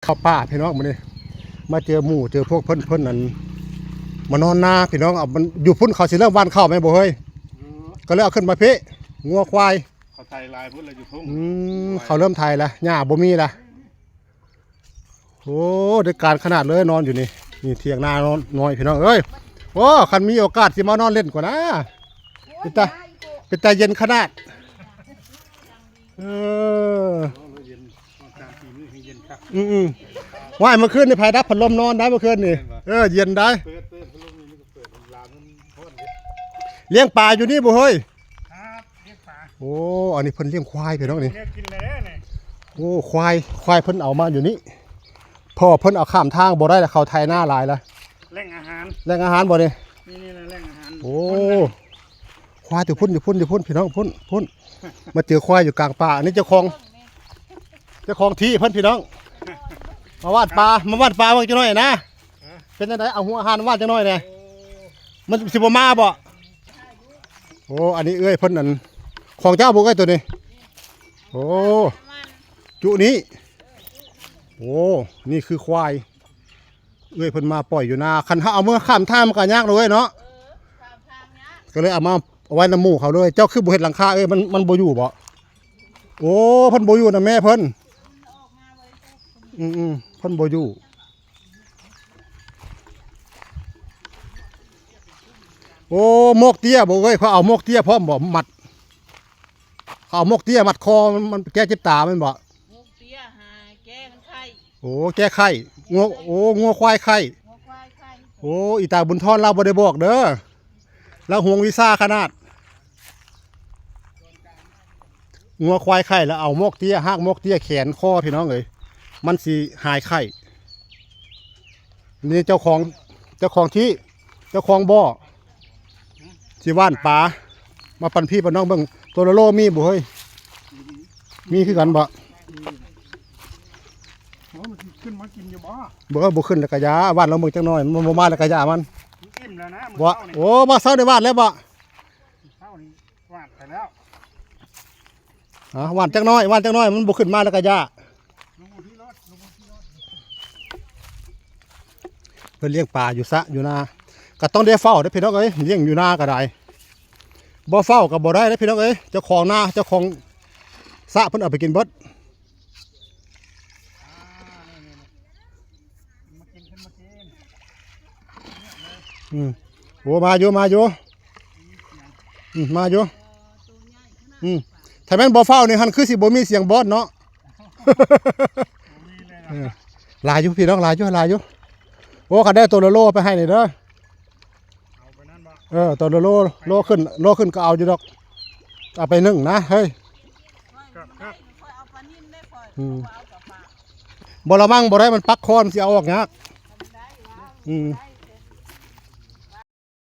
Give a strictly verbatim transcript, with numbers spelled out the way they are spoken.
เข้าป่าพี่น้องมื้อนี้ มาเจอหมู่เจอพวกเพิ่น เพิ่นนั่นมานอนนาพี่น้อง เอามันอยู่พุ้นเขาสิเริ่มหว่านข้าวแม่นบ่เฮ้ย ก็เลยเอาขึ้นมาพี้ งัวควาย เขาไถหลายพุ้นแล้วอยู่ทุ่ง อืม เขาเริ่มไถแล้ว หญ้าบ่มีแล้ว โอ้ ได้การขนาดเลยนอนอยู่นี่ นี่เถียงนาน้อยพี่น้องเอ้ย โอ้ คันมีโอกาสสิมานอนเล่นกว่านะ เป็นตา เป็นตาเย็นขนาด เออ เย็น อากาศปีนี้ให้เย็นครับ อืมๆ ว่ายเมื่อคืนนี่ไผดับพัดลมนอนได้เมื่อคืนนี่ เห็นปะ เออ เย็นได้ เปิด เปิดพัดลมนี่มันก็เปิด มันลามมันร้อนเด้ เลี้ยงปลาอยู่นี่บ่เฮ้ย ครับ เลี้ยงปลา โอ้ อันนี้เพิ่นเลี้ยงควายพี่น้องนี่ เนี่ยกินเลยเนี่ย โอ้ ควาย ควายเพิ่นเอามาอยู่นี่ พ่อเพิ่นเอาข้ามทางบ่ได้แล้ว เขาไถนาหลายแล้ว แหล่งอาหาร แหล่งอาหารบ่นี่ นี่ นี่แหละแหล่งอาหาร โอ้ ควายอยู่พุ้น อยู่พุ้น อยู่พุ้น พี่น้อง พุ้น พุ้น มาเจอควายอยู่กลางป่า อันนี้เจ้าของ เจ้าของที่เพิ่นพี่น้อง มาหว่านปลา มาหว่านปลาเบิ่งจักหน่อยนะ เป็นจังได๋ เอาหัวอาหารหว่านจักหน่อยแหน่ มันสิบ่มาบ่ โอ้ อันนี้เอื้อยเพิ่นนั่น ของเจ้าบ่เอื้อยตัวนี้ โอ้ จุนี้ โอ้ นี่คือควาย เอื้อยเพิ่นมาปล่อยอยู่นา คันเฮาเอามือข้ามทางมันก็ยากเลยเนาะ ก็เลยเอามาเอาไว้นำหมู่เขาเลย เจ้าคือบ่เฮ็ดหลังคา เอ้ย มัน มันบ่อยู่บ่ โอ้ เพิ่นบ่อยู่นำแม่เพิ่น อืมๆ เพิ่นบ่อยู่ โอ้ หมวกเตี้ยบ่เอ้ย เขาเอาหมวกเตี้ยพร้อมบ่ มัด เขาเอาหมวกเตี้ยมัดคอ มัน มันแก้เจ็บตาแม่นบ่ หมวกเตี้ยหาแก้มันไข้ โอ้ แก้ไข้ งัว โอ้ งัวควายไข้ งัวควายไข้ โอ้ อีตาบุญทอนลาวบ่ได้บอกเด้อ ลาวห่วงวิชาขนาด งัวควายไข้แล้วเอาหมวกเตี้ย หากหมวกเตี้ยแขนคอพี่น้องเอ้ย มันสิหายไข้ นี่เจ้าของ เจ้าของที่ เจ้าของบ่อ สิหว่านปลา มาปันพี่ปันน้องเบิ่ง ตัวละโลมีบ่เฮ้ย มีคือกันบ่ โอ้ มันขึ้นมากินอยู่บ่ บ่ บ่ขึ้นแล้วก็ยา หว่านลงเบิ่งจักหน่อย มันบ่มาแล้วก็ยามัน มันอิ่มแล้วนะ มื้อ บ่ เช้านี่ โอ้ บ่เช้าได้หว่านแล้วบ่ เช้านี่หว่านไปแล้ว อ่ะ หว่านจักหน่อย หว่านจักหน่อย มันบ่ขึ้นมาแล้วก็ยา ลงมาที่รถ ลงมาที่รถ เพิ่นเลี้ยงปลาอยู่สระอยู่นา ก็ต้องได้เฝ้าเด้อพี่น้องเอ้ย เลี้ยงอยู่นาก็ได้ บ่เฝ้าก็บ่ได้เด้อพี่น้องเอ้ย เจ้าของนา เจ้าของสระเพิ่นเอาไปกินเบิด มากิน ขึ้นมากิน อืม โอ้ มาอยู่ มาอยู่ อืม มาอยู่ อืม ถ้าแม่นบ่เฝ้านี่หั่นคือสิบ่มีเสียงบอสเนาะ บ่มีเลยนะ เออ หลายอยู่พี่น้อง หลายอยู่ หลายอยู่ โอ้ คันได้ตัวละโลไปให้นี่เด้อ เอาไปนั่นบ่ เออ ตัวละโล โลขึ้น โลขึ้นก็เอาอยู่ดอก เอาไปนึ่งนะเฮ้ย ครับ ครับ อืม บ่ละมั่งบ่ได้ มันปักคอ มันสิเอาออกยาก อืม